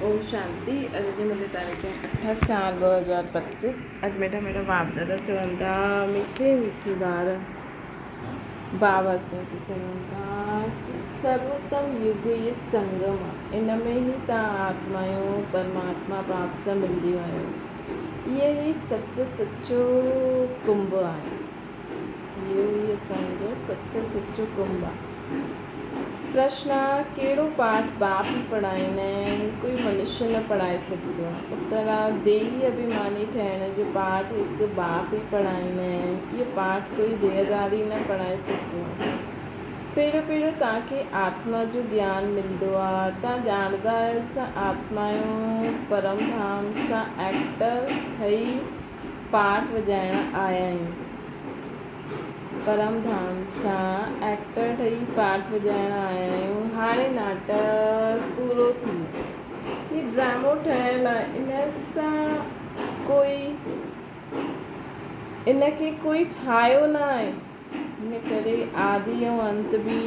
اوم شانتي اڄ جي ملي تاريخ اٺ چار 2025. اڄ ميٺا ميٺا باپ دادا چون ٿا، مٺي مٺي ٻار، بابا اسان کي چون ٿا ڪي سروتم يگ هي سنگم آ، ان ۾ ئي تان آتمايون پرماتما باپ سان ملديون آهيو. اهي ئي سچ سچو ڪنڀ آهي. اهو ئي اسان جو سچ سچو ڪنڀ آ. پرشن، ڪهڙو پاٺ باپ ئي پڙهائيندا آهن، ڪوئي منشيه نه پڙهائي سگهندو آهي؟ اتر، ديهي اڀيماني ٺهڻ جو پاٺ هڪ باپ ئي پڙهائيندا آهن، اهو پاٺ ڪوئي ديهداري نه پڙهائي سگهندو آهي. پهريون پهريون توهان کي آتما جو گيان ملندو آهي، توهان ڄاڻندا آهيو اسان آتما آهيون، پرم ڌام سان ايڪٽر ٺهي پارٽ وڄائڻ آيا آهيون. پرم ڌام سان ايڪٽر ٺهي پارٽ وڄائڻ آيا آهيون. هاڻي ناٽڪ پورو ٿي ويو. هي ڊرامو ٺهيل آهي ان سان ڪوئي ان کي ڪوئي ٺاهيو نه آهي ان ڪري آدي ۽ انت به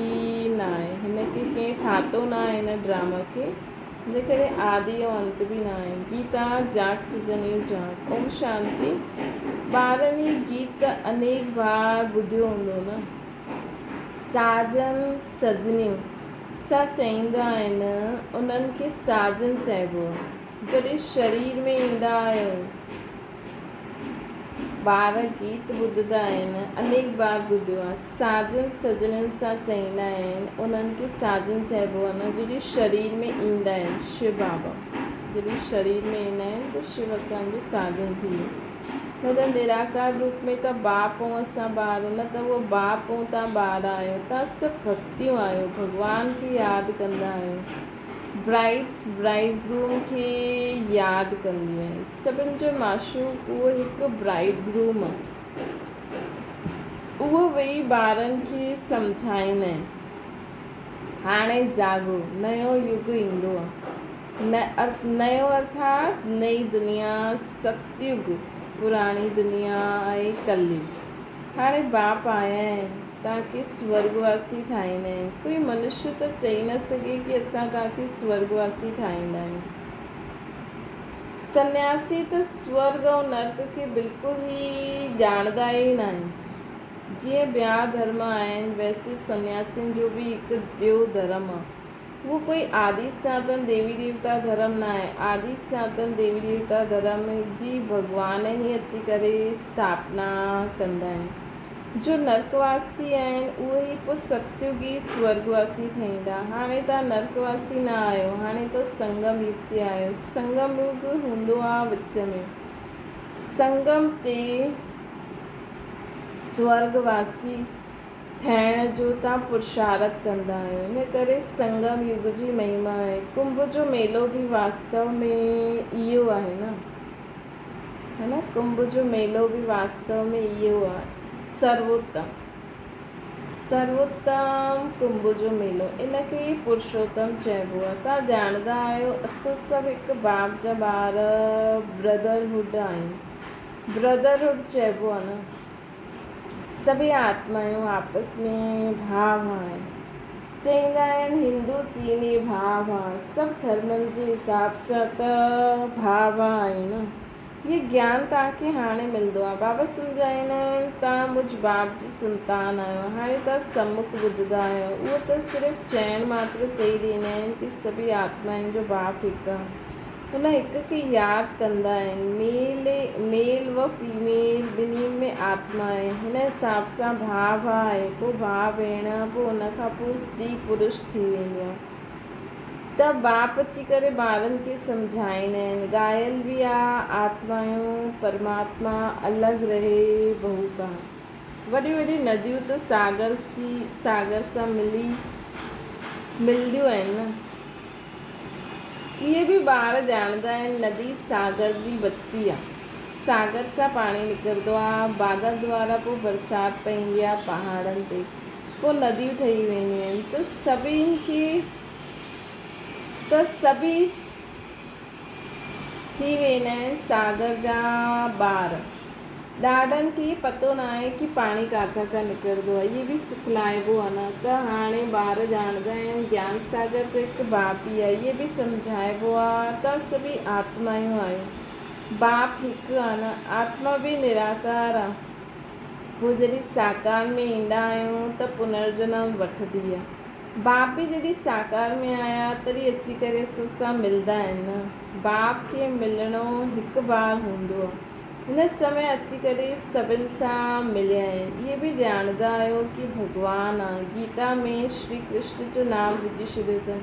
نه آهي. هن کي ڪنهن ٺاتو نه آهي هن ڊرامي کي، ان ڪري آدي ۽ انت به نه آهي. گيتا جاڳ سجنيون جاڳ. اوم شانتي. ٻارن هي گيت ته انيڪ بار ٻڌيو هوندو نه. ساجن سجنيون سان چئيندا آهن انهن کي ساجن چئبو آهي. جڏهن شرير ۾ ايندا آهيو. ٻار گيت ٻڌندا آهن، انيڪ بار ٻڌيو آهي، ساجن سڄڻن سان چئيندا آهن، انهن کي ساجن چئبو آهي نه، جڏهن شرير ۾ ايندا آهن شو بابا جڏهن شرير ۾ ايندا آهن ته شو اسان جو ساجن ٿي ويو، نه ته نراڪار روپ ۾ ته باپ ۽ اسان ٻار، نه ته اهو باپ ۽ توهان ٻار آهيو، توهان سڀ ڀڳتيون آهيو، ڀڳوان کي ياد ڪندا آهيو. برائيڊس برائيڊ گروم کي ياد ڪنديون آهن. سڀن جو معشوق اهو هڪ برائيڊ گروم آهي. اهو ويهي ٻارن کي سمجهائيندا آهن. هاڻي جاڳو، نيو يگ ايندو آهي. نيو ارٿات نئين دنيا، ستيگ، پراڻي دنيا آهي ڪليگ. هاڻي باپ آيا آهن، توهان کي سورڳواسي ٺاهيندا آهن. ڪوئي منشيه ته چئي نه سگهي ڪي اسان توهان کي سورڳواسي ٺاهيندا آهيون. سنياسي ته سورڳ ۽ نرڪ کي بلڪل ئي ڄاڻندا ئي ناهن. جيئن ٻيا ڌرم آهن، ويسي سنياسين جو به هڪ ٻيو ڌرم آهي. اهو ڪوئي آدي سناتن ديوي ديوتا ڌرم نه آهي. آدي سناتن ديوي ديوتا ڌرم جي ڀڳوان ئي اچي ڪري اسٿاپنا ڪندا آهن. جو نرڪواسي آهن اهي ئي پوء ستيوگي سورڳواسي ٺهيندا. هاڻي توهان نرڪواسي نه آهيو، هاڻي توهان سنگم يگ تي آهيو. سنگم يگ هوندو آهي وچ ۾. سنگم تي سورڳواسي ٺهڻ جو تان پرشارٿ ڪندا آهيو، ان ڪري سنگم يگ جي مهما آهي. ڪنڀ جو ميلو به واستو ۾ اهو آهي نه؟ هي نه؟ ڪنڀ جو ميلو به واستو ۾ اهو آهي. سروتم، سروتم ڪنڀ جو ميلو، ان کي ئي پرشوتم چئبو آهي. تان ڄاڻندا آهيو، اسان سڀ هڪ باپ جا ٻار، برادر هوڊ آهيون. برادر هوڊ چئبو آهي نه؟ سڀئي آتمائون آپس ۾ ڀاء ڀاء آهن. چئيندا آهن هندو چيني ڀاء ڀاء، سڀ ڌرمن جي حساب سان ته ڀاء ڀاء آهيون نه. هي گيان توهان کي هاڻي ملندو آهي. بابا سمجهائيندا آهن توهان مجھ باپ جي سنتان آهيو، هاڻي توهان سمک ٻڌندا آهيو. اهو ته صرف چئڻ ماتر چئي ڏيندا آهن ڪي سڀئي آتمائن جو باپ هڪ آهي. هن هڪ کي ياد ڪندا آهن. ميل، ميل و فيميل ٻنهين ۾ آتما آهي. هن حساب سان ڀاء ڀاء آهي، پوء ڀاء ڀيڻ، پوء ان کان پوء استري پرش ٿي ويندو آهي. ته باپ اچي ڪري ٻارن کي سمجهائيندا آهن. ڳايل به آ، آتمايون پرماتما الڳ رهي بهو ڪهان. وڏيون وڏيون نديون ته ساگر جي ساگر سان ملي ملنديون آهن نه. اهي به ٻار ڄاڻندا آهن ندي ساگر جي ٻچي آ. ساگر سان پاڻي نڪرندو آ، بادل دوارا پوء برسات پئيندي آ پهاڙن تي، پوء نديون ٺهي وينديون آهن ته سڀين کي ته سڀئي ٿي ويندا آهن ساگر جا ٻار. ڏاڏن کي پتو ناهي ڪي پاڻي ڪاٿان کان نڪرندو آهي. اهي به سکلائبو آهي نه ته هاڻي ٻار ڄاڻندا آهن گيان ساگر ته هڪ باپ ئي آهي. اهي به سمجهائبو آهي ته سڀئي آتمايون آهيو. باپ هڪ آهي نه. آتما به نراڪار آهي. پوء جڏهن ساڪار ۾ ايندا آهيون ته پنرجنم وٺندي آهي. باپ به جڏهن ساڪار ۾ آيا تڏهن اچي ڪري اسان سان ملندا آهن نه. باپ کي ملڻو هڪ بار هوندو آهي. هن سمي اچي ڪري سڀن سان مليا آهن. اهي به ڄاڻندا آهيو ڪي ڀڳوان آ. گيتا ۾ شري ڪرشن جو نام وجهي ڇڏيو اٿن.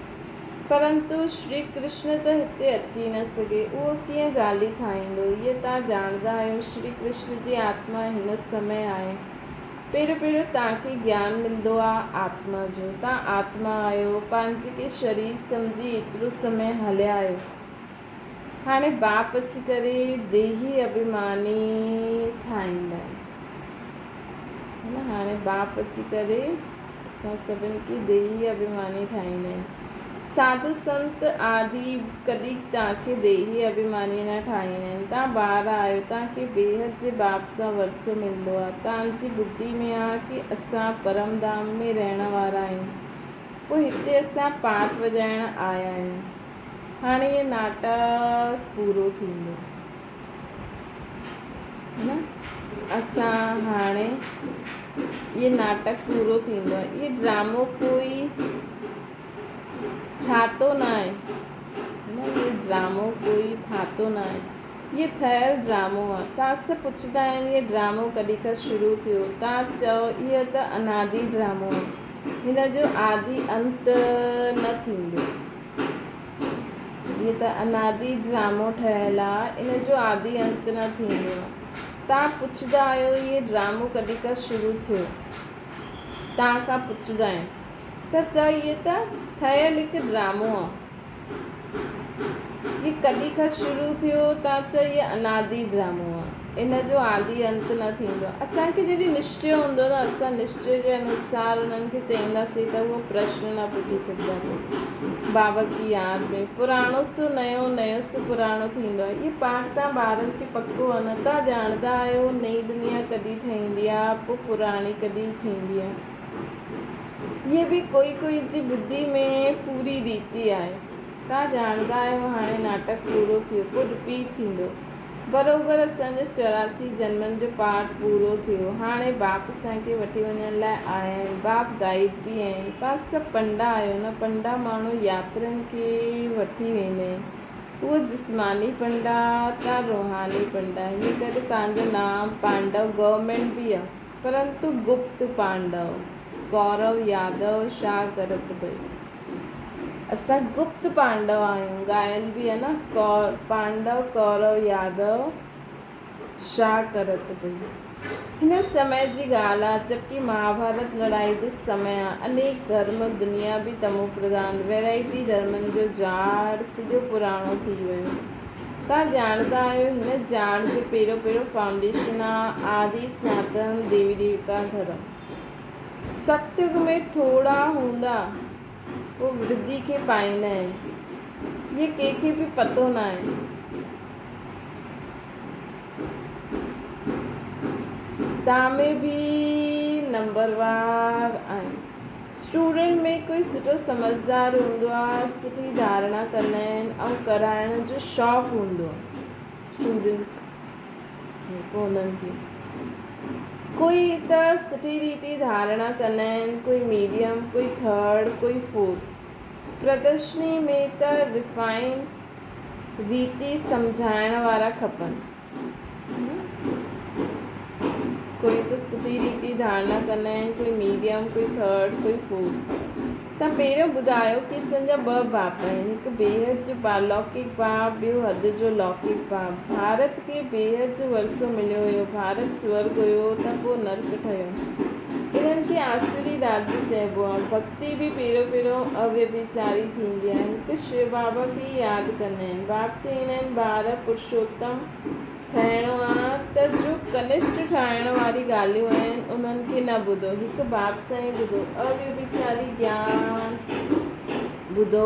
پرنتو شري ڪرشن ته هتي اچي نه سگهي. اهو ڪيئن گالي کائيندو. اهي توهان ڄاڻندا آهيو شري ڪرشن جي آتما هن سمي آهي. پهريون پهريون توهان کي گيان ملندو آ آتما جو. توهان آتما آهيو. پنهنجي کي شرير سمجهي ايترو سمي هليا آهيو. هاڻي باپ اچي ڪري ديهي اڀيماني ٺاهيندا آهن. هاڻي باپ اچي ڪري اسان سڀن کي ديهي اڀيماني ٺاهيندا آهن. ساڌو سنت آدي ڪڏهن توهان کي ديهي اڀيماني نه ٺاهيندا آهن. توهان ٻار آهيو، توهان کي بيحد جي باپ سان ورثو ملندو آهي. توهان جي ٻڌي ۾ آهي ڪي اسان پرم ڌام ۾ رهڻ وارا آهيون. پوء هتي اسان پاٺ وڄائڻ آيا آهيون. هاڻي هي ناٽڪ پورو ٿيندو نه اسان هاڻي هي ناٽڪ پورو ٿيندو هي ڊرامو ڪوئي ٺاتو نه آهي نه هي ڊرامو ڪوئي ٺاتو نه آهي هي ٺهيل ڊرامو آهي تان سڀ پڇندا آهن هي ڊرامو ڪڏهن کان شروع ٿيو تان چئو هي ته انادي ڊرامو آهي هن جو آدي انت نه ٿيندو. هيء ته انادي ڊرامو ٺهيل آ، ان جو آدي انت نه ٿيندو آ. توهان پڇندا آهيو هيء ڊرامو ڪڏهن کان شروع ٿيو؟ توهان کان پڇندا آهن ته چئو هيء ته ٺهيل هڪ ڊرامو آ. هيء ڪڏهن کان شروع ٿيو؟ توهان چئو هيء انادي ڊرامو آ، ان جو آدي انت نه ٿيندو آ. اسان کي جڏهن نشچي هوندو نه اسان نشچي جي انوسار انهن کي چئينداسين ته اهو پرشن نه پڇي سگهندا پوء بابا جي ياد ۾ پراڻو سو نيو نيو سو پراڻو ٿيندو آ. اهي پاٺ توهان ٻارن کي پڪو آ نه توهان ڄاڻندا آهيو نئين دنيا ڪڏهن ٺهيندي آ پوء پراڻي ڪڏهن ٿيندي آ. اهي به ڪوئي ڪوئي جي ٻڌي ۾ پوري ريتي آهي. توهان ڄاڻندا آهيو هاڻي ناٽڪ پورو ٿيو پوء رپيٽ ٿيندو. بروبر اسان جو 84 جنمن جو پارٽ پورو ٿيو. هاڻي باپ اسان کي وٺي وڃڻ لاء آيا آهن. باپ گائيڊ به آهن. توهان سڀ پنڊا آهيو نه. پنڊا ماڻهو ياترين کي وٺي ويندا آهن. اهو جسماني پنڊا، توهان روحاني پنڊا. هيء ڪري توهان جو نام پانڊو گورنمينٽ به آهي. پرنتو گپت پانڊو، ڪورو يادو شا ڪرت ڀئي. اسان گپت پانڊو آهيون ڳايل به آهي نه پانڊو ڪورو يادو شا ڪرت ڀئي. هن سمي جي ڳالهه آ جبڪه مهاڀارت لڙائي جو سمي آ انيڪ ڌرم دنيا به تمو پرڌان ويرائٽي ڌرمن جو جاڙ سڄو پراڻو ٿي ويو توهان ڄاڻندا آهيو هن جاڙ جو پهريون پهريون فائونڊيشن آ آدي سناتن ديوي ديوتا ڌرم. ستيگ ۾ ٿورا هوندا پوء ورڌي کي پائيندا آهن. اهي ڪنهن کي به پتو ناهي. تان ۾ به نمبروار آهن. اسٽوڊنٽ ۾ ڪوئي سٺو سمجهدار هوندو آهي، سٺي ڌارڻا ڪندا آهن ۽ ڪرائڻ جو شوق هوندو آهي اسٽوڊنٽس کي پوء انهن کي ڪوئي ته سٺي ريتي ڌارڻا ڪندا آهن، ڪوئي ميڊيم، ڪوئي ٿرڊ، ڪوئي فورٿ. پردرشني ۾ ته ريفائن ريتي سمجهائڻ وارا کپن. ڪوئي ته سٺي ريتي ڌارڻا ڪندا آهن، ڪوئي ميڊيم، ڪوئي ٿرڊ، ڪوئي فورٿ. توهان پهريون ٻڌايو ڪي اسان جا ٻه باپ آهن، هڪ بيحد جو بالوڪڪ باپ، ٻيو حد جو لوڪڪ باپ. ڀارت کي بيحد جو ورثو مليو هيو، ڀارت سورڳ هيو ته پوء نرڪ ٺهيو. انهن کي آسوري راجيه چئبو آهي. ڀڳتي به پهريون پهريون اويڀيچاري ٿيندي آهي. هڪ شو بابا کي ئي ياد ڪندا آهن. باپ چئيندا آهن ٻار پرشوتم ٺهڻو آ ته جو ڪنشٽ ٺاهڻ واري ڳالهيون آهن انهن کي نه ٻڌو هڪ باب سان ئي ٻڌو اويڀيچاري گيان ٻڌو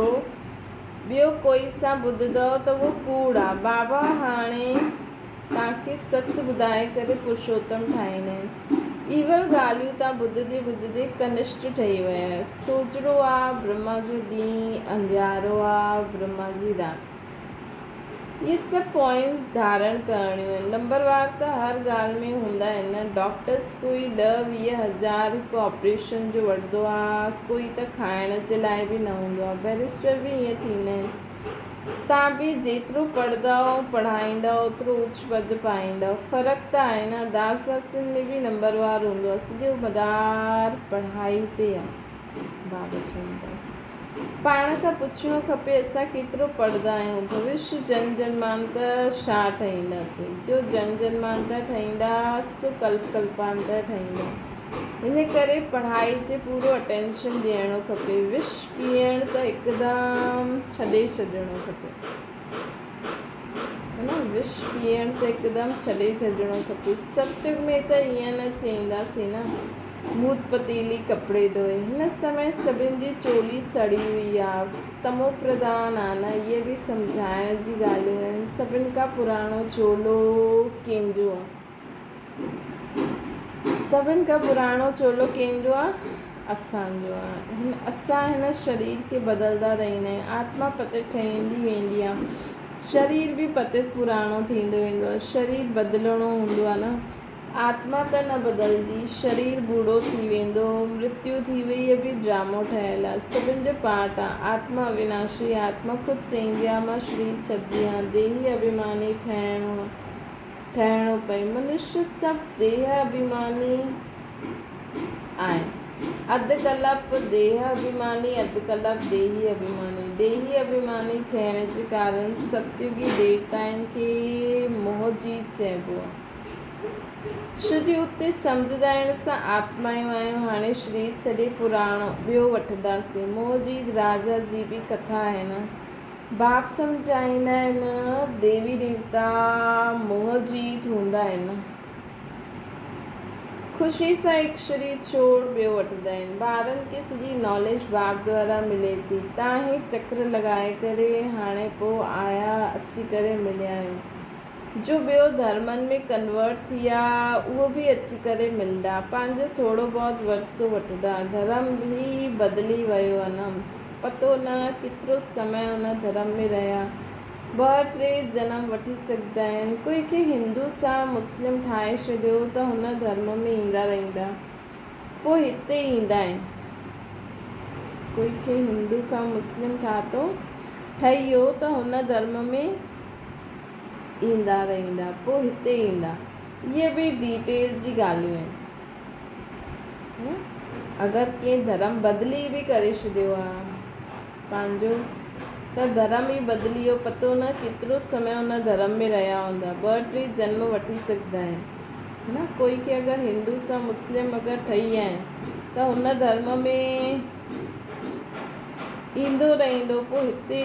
ٻيو ڪوئي سان ٻڌندؤ ته اهو ڪوڙ آ بابا هاڻي توهان کي سچ ٻڌائي ڪري پرشوتم ٺاهيندا آهن. ايول ڳالهيون توهان ٻڌندي ٻڌندي ڪنشٽ ٺهي ويا آهيو. سوجهرو آ برهما جو ڏينهن، انڌيارو آ برهما جي رات. اهي سڀ پوائنٽس ڌارڻ ڪرڻيون آهن. نمبر وار ته هر ڳالهه ۾ هوندا آهن نه. ڊاڪٽرس ڪوئي ڏهه ويهه هزار هڪ آپريشن جو وٺندو آ، ڪوئي ته کائڻ جي لاء به نه هوندو آ. بئريسٽر به ائين ٿيندا آهن. توهان به جيترو پڙهندؤ ۽ پڙهائيندؤ اوترو اوچ پد پائيندؤ. فرق ته آهي نه. داس داسين ۾ به نمبر وار هوندو آهي. سڄو مدار پڙهائي تي آهي. بابا چون ٿا. پاڻ کان پڇڻو کپي اسان ڪيترو پڙهندا آهيون. ڀوشيه جن جنمانتر ڇا ٺهينداسين. جو جن جنمانتر ٺهيندا سو ڪلپ ڪلپانتر ٺهيندا. ان ڪري پڙهائي تي پورو اٽينشن ڏيڻو کپي. وش پيئڻ ته هڪدم ڇڏي ڇڏڻو کپي. ها نه وش پيئڻ ته هڪدم ڇڏي ڇڏڻو کپي. ستيگ ۾ ته ائين نه چئينداسين نه موت پتيلي ڪپڙي ڌوئي. هن سمي سڀن جي چولي سڙي هئي آ. تمو پرڌان آ نه. اهي به سمجهائڻ جي ڳالهيون آهن. سڀن کان پراڻو چولو ڪنهن جو آ؟ سڀن کان پراڻو چولو ڪنهن جو آ؟ اسان جو آ. هن اسان هن شرير کي بدلدا رهندا آهيون. آتما پتت ٺهندي ويندي آ. شرير به پتت پراڻو ٿيندو ويندو آ. شرير بدلڻو هوندو آ نه. آتما ته نه بدلندي. شرير ٻوڙو ٿي ويندو. مرتيو ٿي وئي اهي به ڊرامو ٺهيل آ. سڀن جو پارٽ آ. آتما اويناشي آتما خود چئيندي آ مان شرير ڇڏندي آهيان. ديهي اڀيماني ٺهڻو آ. ٺهڻو پئي. منشيه سڀ ديهه اڀيماني آهن. اڌ ڪلپ ديهه اڀيماني، اڌ ڪلپ ديهي اڀيماني. ديهي اڀيماني ٿيڻ جي ڪارڻ ستيوگي ديوتائن کي موهجيت چئبو آهي. شڌي اتي سمجهدائڻ سان آتمايون آهيون، هاڻي شرير ڇڏي پراڻو ٻيو وٺنداسين. موهجيت راجا جي به ڪٿا آهي نه. باپ سمجهائيندا آهن، ديوي ديوتا موهه جيت هوندا آهن. خوشي سان هڪ شرير ڇوڙ ٻيو وٺندا آهن. ٻارن کي سڄي ناليج باپ دوارا ملي ٿي. تان هي چڪر لڳائي ڪري هاڻي پوء آيا اچي ڪري مليا آهيو. جو ٻيو ڌرمن ۾ ڪنورٽ ٿيا اهو به اچي ڪري ملندا. پنهنجو ٿورو بهت ورثو وٺندا. ڌرم به بدلي ويو انم. پتو نه ڪيترو سمي ان ڌرم ۾ رهيا. ٻه ٽي جنم وٺي سگهندا آهن. ڪوئي کي هندو سان مسلم ٺاهي ڇڏيو ته هن ڌرم ۾ ايندا رهندا. پوء هتي ايندا آهن. ڪوئي کي هندو کان مسلم ٺاهتو ٺهي ويو ته هن ڌرم ۾ ايندا رهندا. پوء هتي ايندا. اهي به ڊيٽيل جي ڳالهيون آهن. اگر ڪنهن ڌرم بدلي به ڪري ڇڏيو آ پنهنجو ته ڌرم ئي بدلي ويو پتو نه ڪيترو سمي ان ڌرم ۾ رهيا هوندا ٻه ٽي جنم وٺي سگهندا آهن نه ڪوئي کي اگر هندو سان مسلم اگر ٺهي ويا آهن ته ان ڌرم ۾ ايندو رهندو پوء هتي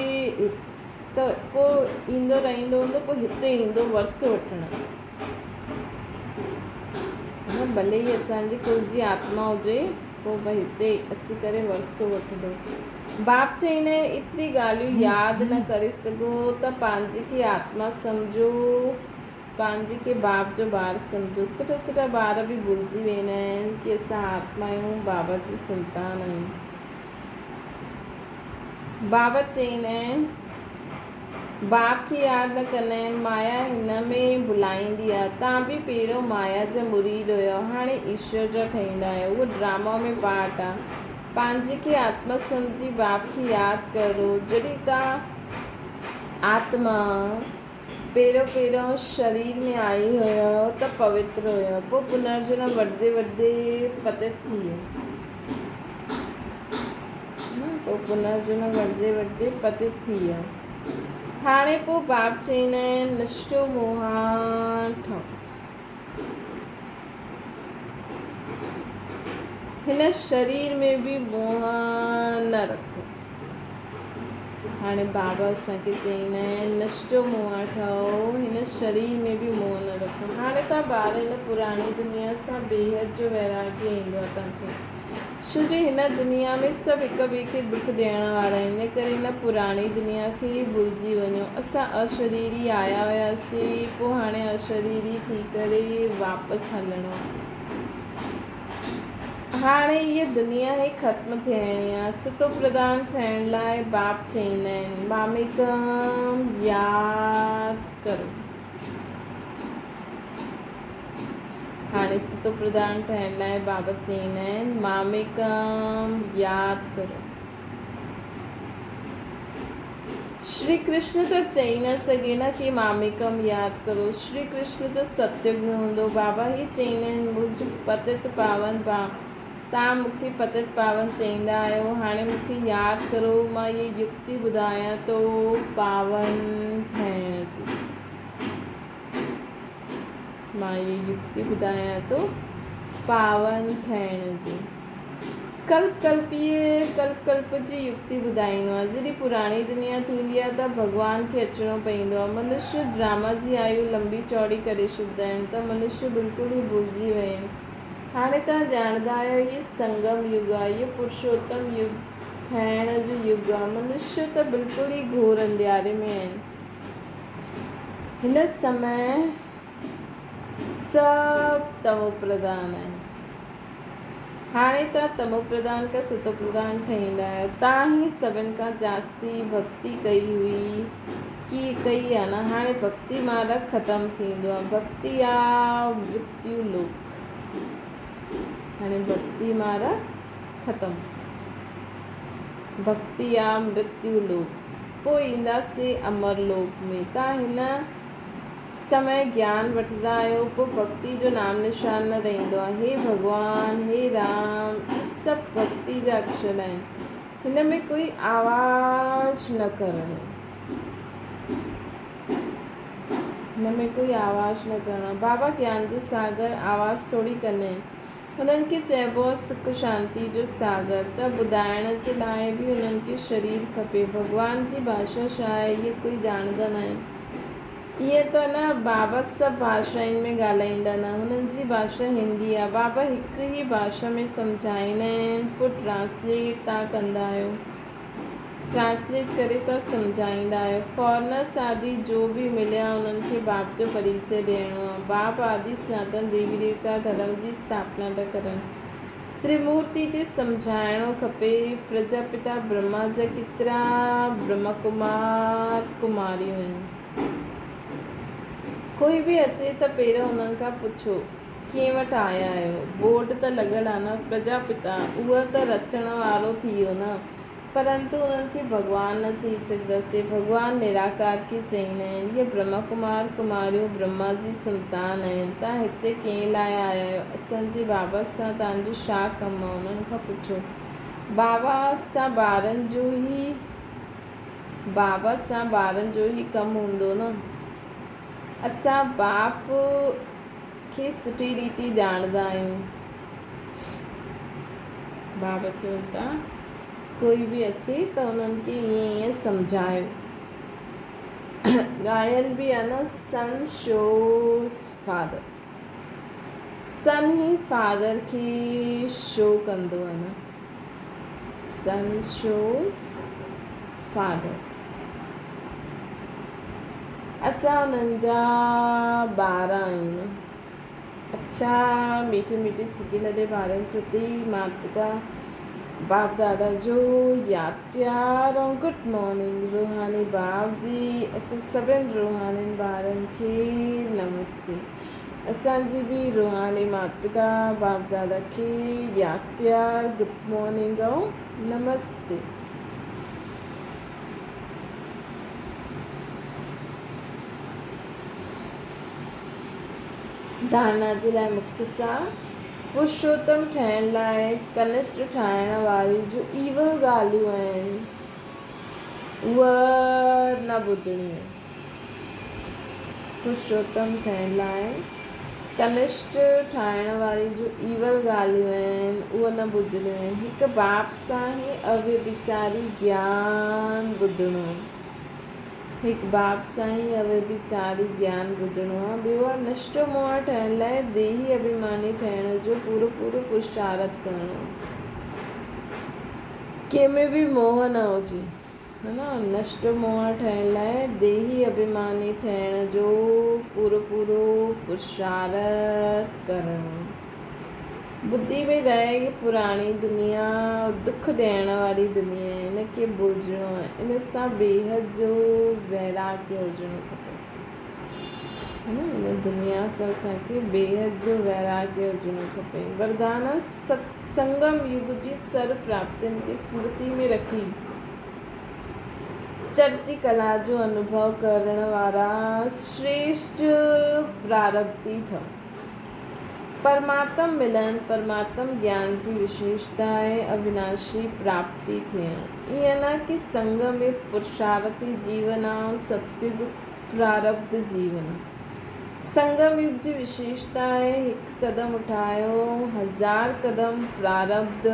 ته پوء ايندو رهندو هوندو پوء هتي ايندو ورثو وٺڻ. نه ڀلي هي اسان جي ڪل جي آتما هجي پوء به هتي اچي ڪري ورثو وٺندو. باپ چئيندا آهن ايتري ڳالهيون ياد نه ڪري سگهو ته پنهنجي کي آتما سمجهو پنهنجي کي باپ جو ٻار سمجهو. سٺا سٺا ٻار به ڀلجي ويندا آهن ڪي اسان آتما آهيون بابا جي سنتان آهيون. بابا چئيندا آهن. باپ کي ياد نه ڪندا آهن، مايا هن ۾ ڀلائيندي آهي. توهان به پهريون مايا جا مريد هيؤ، هاڻي ايشور جا ٺهيندا آهيو. اهو ڊرامو ۾ پارٽ آهي. پنهنجي کي آتما سمجهي باپ کي ياد ڪرو. جڏهن توهان آتما پهريون پهريون شرير ۾ آئي هيؤ ته پوتر هيؤ، پوء پنرجنم وٺندي وٺندي پتت ٿي ويو. پوء پنرجنم وٺندي وٺندي پتت ٿي ويو. هاڻي پوء باپ چئيندا آهن نشٽو موهان ٺهو. هن شرير ۾ به موهه نه رکو. هاڻي بابا اسان کي چئيندا آهن، نشٽو موهه ٺهو، هن شرير ۾ به موهه نه رکو. هاڻي توهان ٻار هن پراڻي دنيا سان بيحد جو ويراڳي ايندو آهي توهان کي. ڇو جو هن دنيا ۾ سڀ هڪ ٻئي کي دک ڏيڻ وارا آهن، ان ڪري هن پراڻي دنيا کي ئي ڀلجي وڃو. اسان اشريري آيا هياسين، پوء هاڻي اشريري ٿي ڪري واپس هلڻو آهي. هاڻي هيء دنيا ئي ختم ٿيڻي آ. ستو پرڌان ٺهڻ لاء باپ چئيندا آهن، ماميڪم ياد ڪرو. هاڻي ستو پرڌان ٺهڻ لاء بابا چئيندا آهن، ماميڪم ياد ڪرو. شري ڪرشن ته چئي نه سگهي نه ڪي ماميڪم ياد ڪرو. شري ڪرشن ته ستيگ ۾ هوندو. بابا هي چئيندا آهن مجھ پتت پاون با. توهان مون کي پتت پاون چئيندا آهيو. هاڻي مون کي ياد ڪرو. مان هيء يڪتي ٻڌايان ٿو پاون ٺهڻ جي. مان هيء يڪتي ٻڌايان ٿو پاون ٺهڻ جي. ڪلپ ڪلپيء، ڪلپ ڪلپ جي يڪتي ٻڌائيندو آهي. جڏهن پراڻي دنيا ٿيندي آهي ته ڀڳوان کي اچڻو پئيندو آهي. منشيه ڊراما جي آيو لنبي چوڙي ڪري ڇڏدا آهن ته منشيه بلڪل ئي ڀلجي ويا آهن. هاڻي توهان ڄاڻندا آهيو هي سنگم يگ آهي، هي پرشوتم يگ ٺهڻ جو يگ آهي. منشيه ته بلڪل ئي گهور انڌياري ۾ آهن. هن سمي سڀ تموپرڌان آهن. هاڻي توهان تموپرڌان کان ستوپرڌان ٺهيندا آهيو. توهان ئي سڀن کان جاستي ڀڳتي ڪئي هئي، ڪي ڪئي آ نه؟ هاڻي ڀڳتي مارڳ ختم ٿيندو آ. ڀڳتي آ مرتيو لوڪ. هاڻي ڀڳتي مارڳ ختم. ڀڳتي آ مرتيو لوڪ. پوء اينداسين امر لوڪ ۾. توهان هن سمي گيان وٺندا آهيو پوء ڀڳتي جو نام نشان نه رهندو آهي. هي ڀڳوان، هي رام، اهي سڀ ڀڳتي جا اڪشر آهن. هن ۾ ڪوئي آواز نه ڪرڻو. هن ۾ ڪوئي آواز نه ڪرڻو. بابا گيان جو ساگر آواز ٿوري ڪندا آهن. هنن کي چئبو آهي سک شانتي جو ساگر ته ٻڌائڻ جي لاء به هنن کي شرير کپي. ڀڳوان جي ڀاشا ڇا آهي اهي ڪوئي ڄاڻندا ناهن. ائين ته نه بابا سڀ ڀاشائن ۾ ڳالهائيندا نه هنن جي ڀاشا هندي آهي. بابا هڪ ئي ڀاشا ۾ سمجهائيندا آهن پوء ٽرانسليٽ تان ڪندا آهيو. ٽرانسليٽ ڪري تان سمجهائيندا آهيو. فارنرس آدي جو به مليا انهن کي باپ جو پريچي ڏيڻو آهي. باپ آدي سناتن ديوي ديوتا ڌرم جي اسٿاپنا ٿا ڪرن. ترمورتي کي سمجهائڻو کپي. پرجاپتا برهما جا ڪيترا برهما ڪمار ڪماريون آهن. ڪوئي به اچي ته پهريون انهن کان پڇو، ڪنهن وٽ آيا آهيو؟ بورڊ ته لڳل آهي نه. پرجاپتا، اهو ته رچڻ وارو ٿي ويو نه. پرنتو انهن کي ڀڳوان نه چئي سگهنداسين. ڀڳوان نراڪار کي چئيندا آهن. اهي برهما ڪمار ڪماريون برهما جي سنتان آهن. توهان هتي ڪنهن لاء آيا آهيو؟ اسان جي بابا سان توهان جو ڇا ڪم آهي؟ انهن کان پڇو. بابا سان ٻارن جو ئي بابا سان ٻارن جو ئي ڪم هوندو نه. اسان باپ کي سٺي ريتي ڄاڻندا آهيون. بابا چون ٿا، ڪوئي به اچي ته انهن کي ائين ائين سمجهايو. ڳايل به آهي نه سن شوز فادر. سن ئي فادر کي شو ڪندو آهي نه. سن شوز فادر. اسان انهن جا ٻار آهيون نه. اڇا ميٺي ميٺي سڪي لڏي ٻارن پرتي مات پتا باپ دادا جو ياد پيار ۽ گڊ مارننگ روحاني باپ جي اسان سڀن روحانين ٻارن کي نمستي اسان جي به روحاني مات پتا باپ دادا کي ياد پيار گڊ مارننگ ۽ نمستي. ڌارڻا جي لاء مختصر پرشوتم ٺهڻ لاء ڪنشٽ ٺاهڻ واريون جو ايول ڳالهيون آهن اهي نه ٻڌڻيون آهن. پرشوتم ٺهڻ لاء ڪنشٽ ٺاهڻ واري جون ايول ڳالهيون آهن، اهو نه ٻڌڻيون آهن. هڪ باپ سان ئي اويڀچاري گيان ٻڌڻو آهي. هڪ باپ سان ئي اويڀچاري گيان ٻڌڻو آهي. ٻيو آهي نشٽ موهه ٺهڻ لاء ديهي اڀيماني ٺهڻ جو پورو پورو پرشارٿ ڪرڻو آهي. ڪنهن ۾ به موهه نه هجي. ها نه نشٽ موهه ٺهڻ لاء ديهي اڀيماني ٺهڻ جو پورو پورو پرشارٿ ڪرڻ. ٻڌي ۾ رهي هي پراڻي دنيا دک ڏيڻ واري دنيا آهي ان کي ڀلجڻو آهي ان سان بيحد جو ويراڳ هجڻو کپي. ها نه ان دنيا سان اسان کي بيحد جو ويراڳ هجڻو کپي. وردان ست سنگم يگ جي سر پراپتين کي سمرتي ۾ رکي چڙهتي ڪلا جو انوڀو ڪرڻ وارا شريشٽ پراربتي ٺهو. پرماتم ملڻ پرماتم گيان جي وشيشتا ۽ اوناشي پراپتي ٿيڻ. ائين نه ڪي سنگم يگ پرشارٿي جيون آ ستيگ پراربت جيون آ. سنگم يگ جي وشيشتا آهي هڪ قدم اٺايو هزار قدم پراربڌ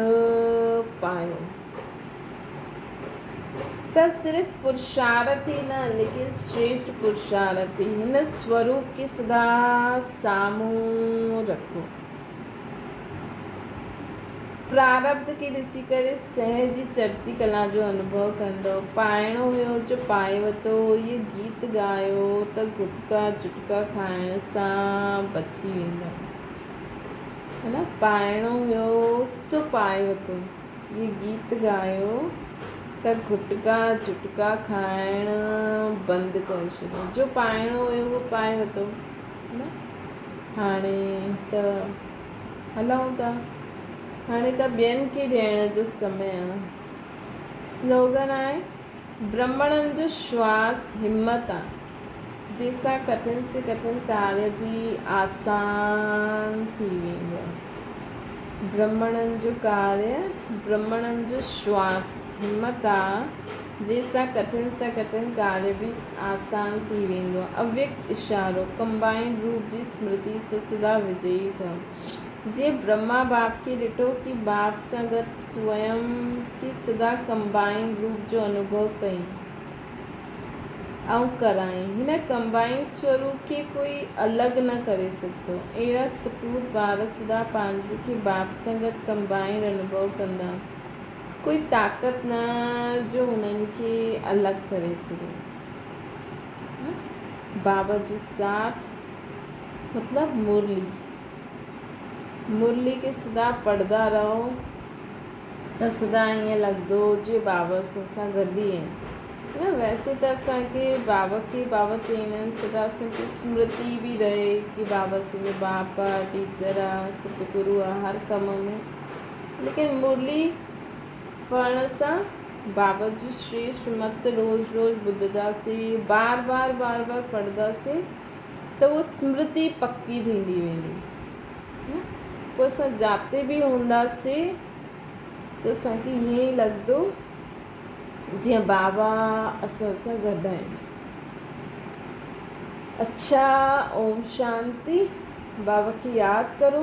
پايو. ته صرف پرشارٿ ئي نه ليڪن شريشٽ پرشارٿ ئي هن سوروپ کي سدا سامهون رکو. پراربڌ کي ڏسي ڪري سهج ئي چڙهتي ڪلا جو انوڀو ڪندو. پائڻو هيو جو پائي وتو. هيء گيت ڳايو ته گٽڪا چٽڪا کائڻ سان بچي ويندو. ها نه پائڻو هيو سو پائي وتو. هيء گيت ڳايو ته گٽڪا چٽڪا کائڻ بند ڪري ڇڏيو. جو پائڻو هيو اهو پائي وتو. ها نه هاڻي ته هلون ٿا. هاڻي ته ٻين کي ڏيڻ جو سمي آ. سلوگن آهي، برهمڻن جو شواس همت آ، جنهن سان ڪٺن سي ڪٺن ڪاريه به آسان ٿي ويندو آ. برهمڻن جو ڪاريه، برهمڻن جو شواس همت آ، جنهن سان ڪٺن سان ڪٺن ڪاريه به آسان ٿي ويندو آ. اويڪت اشارو، ڪمبائنڊ روپ جي سمرتي سان سدا وجئي ٺهو. جيئن برهما باپ کي ڏٺو ڪي باپ سان گڏ سوئم کي سدا ڪمبائنڊ روپ جو انوڀو ڪيائين ۽ ڪرايائين. هن ڪمبائنڊ سوروپ کي ڪوئي الڳ نه ڪري سگهندو. اهڙا سپوت ٻار سدا پنهنجي کي باپ سان گڏ ڪمبائنڊ انوڀو ڪندا. ڪوئي طاقت نه جو هنن کي الڳ ڪري سگهي. بابا جو ساٿ مطلب مرلي. مرلي کي سدا پڙهندا رهو ته سدا ائين لڳندو جي بابا اسان سان گڏ ئي آهن نه ويسي ته اسان کي بابا کي بابا چئيندا آهن سدا اسان کي سمرتي به رهي ڪي بابا اسان جو باپ آ ٽيچر آ ستگرو آ هر ڪم ۾ ليڪن مرلي پڙهڻ سان بابا جي شريشٽ مت روز روز ٻڌنداسين بار بار بار بار پڙهنداسين ته اها سمرتي پڪي ٿيندي ويندي. پوء اسان جاتي به هونداسين ته اسان کي ائين ئي لڳندو جيئن بابا اسان سان گڏ آهن. اڇا اوم شانتي بابا کي ياد ڪرو.